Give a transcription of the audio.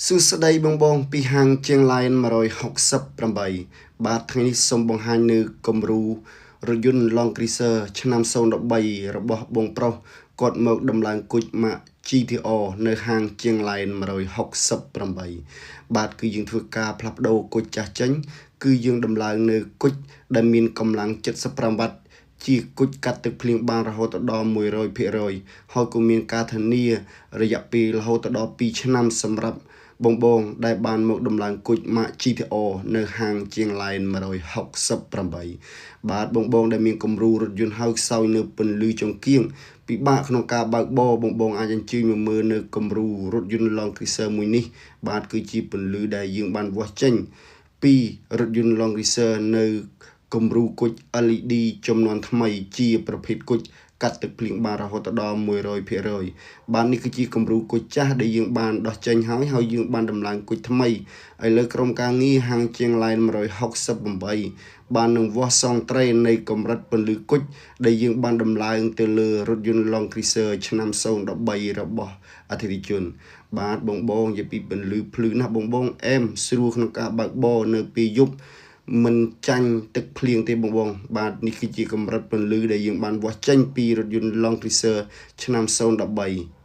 សួស្តីបងបងពីហាងជាង Line 168បាទថ្ងៃនេះសូមបង្ហាញនៅគំរូរថយន្ត Land Cruiser ឆ្នាំ013របស់បងប្រុសគាត់មកដំឡើងគុជម៉ាក GTR នៅហាងជាង Line 168បាទគឺយើងធ្វើការផ្លាស់ប្ដូរគុជចាស់ចេញ គឺយើងដំឡើងនៅគុជដែលមានកម្លាំង75វ៉ាត់ជាគុជកាត់ទឹកភ្លៀងបានរហូតដល់100%ហើយក៏មានការធានារយៈពេលរហូតដល់2ឆ្នាំសម្រាប់បងបងដែលបានមកដំឡើងគុជម៉ាក GTR នៅហាងជាង Line 168បាទបងបងដែលមានគំរូរថយន្តហើយខ្សោយនៅពន្លឺចង្គៀងពិបាកក្នុងការបើកបរបងបងអាចអញ្ជើញមកមើលនៅគំរូរថយន្ត Land Cruiser មួយនេះបាទគឺជាពន្លឺដែលយើងបានវាស់ចេញពីរថយន្ត Land Cruiser នៅគំរូគុជ LED ចំនួនថ្មីជាប្រភេទគុជកាត់ទឹកភ្លៀងបានរហូតដល់100%បាទនេះគឺជាគំរូគុជចាស់ដែលយើងបានដោះចេញហើយហើយយើងបានដំឡើងគុជថ្មីឥឡូវក្រុមការងារហាងជាង Line 168បាននឹងវាស់សងត្រីនៃកម្រិតពន្លឺគុជដែលយើងបានដំឡើងទៅលើរថយន្ត Land Cruiser ឆ្នាំ013របស់អតិថិជន បាទបងបងនិយាយពីពន្លឺភ្លឺណាស់បងបងអែមស្រួលក្នុងការបើកបរនៅពេលយប់មិនចាញ់ទឹកភ្លៀងទេបងបងបាទនេះគឺជាកម្រិតពន្លឺដែលយើងបានវាស់ចេញពីរថយន្ត Land Cruiser ឆ្នាំ013។